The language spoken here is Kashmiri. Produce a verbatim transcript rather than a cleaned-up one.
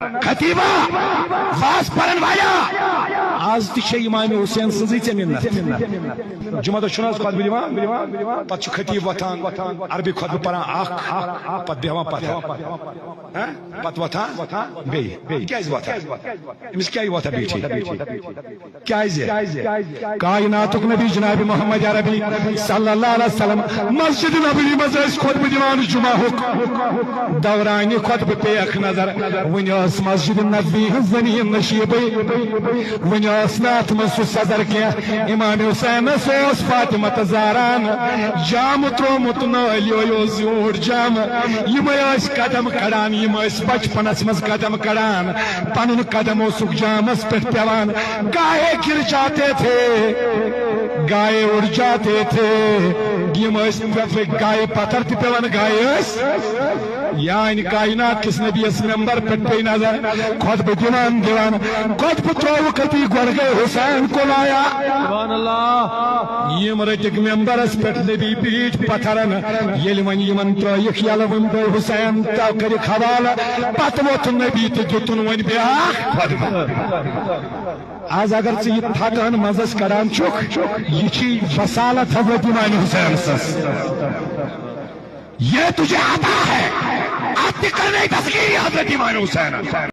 خطیبہ، واز پرن والا۔ آز تہِ چھےٚ امام حسین سٕنٛزٕے ژےٚ منت۔ جمعہ دۄہ چھُنہٕ حظ خطبہٕ دِوان، پتہٕ چھُ خطیب وۄتھان، عربی خطبہٕ پران اکھ، پتہٕ بیٚہوان پتھر۔ ہاں؟ پتہٕ وۄتھان بیٚیہِ۔ کیٛازِ وۄتھان؟ أمِس کیٛازِ وۄتھان بیٚیہِ؟ کیٛازِ؟ کائناتُک نبی جناب محمد عربی صلی اللہ علیہ وسلم مسجد نبوی منٛز ٲسۍ خطبہٕ دِوان جمعہ ہُک۔ دورانِ خطبہٕ پیٚیَکھ نظر، وُنہِ ٲس مسجد نبوی ہٕنٛز زمین نشیبٕے، وُنہِ ٲس نہٕ اتھ منٛز سُہ سزر کینٛہہ۔ امام حسینس اوس فاطمہ تہٕ زہران جامہٕ تروومُت نٲلۍ، یِہوٚے اوس زیوٗٹھ جامہٕ۔ یِمے ٲسۍ قدم کڑان، یِم ٲسۍ بچپنس منٛز قدم کڑان۔ پنُن قدم اوسُکھ جامس پٮ۪ٹھ پٮ۪وان۔ گائے گر جاتے تھے، گائے اڑ جاتے تھے۔ یِم ٲسۍ پٮ۪ٹھ گائے پتھر تہِ پٮ۪وان، گائے ٲسۍ۔ یعنی کائنات کِس نبیَس ممبر پٮ۪ٹھ پیٚیہِ نظر، خطبہٕ دِوان دِوان، خطبہٕ ترٛووُکھ أتی، گۄڈٕ گٔے حسین کُن آیا۔ سبحان اللہ۔ یِم رٔٹِکھ ممبرس پٮ۪ٹھ نبی بیٖٹھۍ پتھرن۔ ییٚلہِ وۄنۍ یِمن ترٛٲیِکھ یَلہٕ، وۄنۍ گٔے حسین تہٕ کٔرِکھ حوالہٕ، پتہٕ ووٚتھ نبی تہٕ دیُتُن وۄنۍ بیٛاکھ خطبہٕ۔ از اگر ژٕ یہِ تھکان منٛزس کڑان چھُکھ، یہِ چھِ بصالت حضرت امام حسین سٕنٛز۔ یہ تجھے عطا ہے، اتھ تہِ کٔر مےٚ دستگیری حضرت امام حسین۔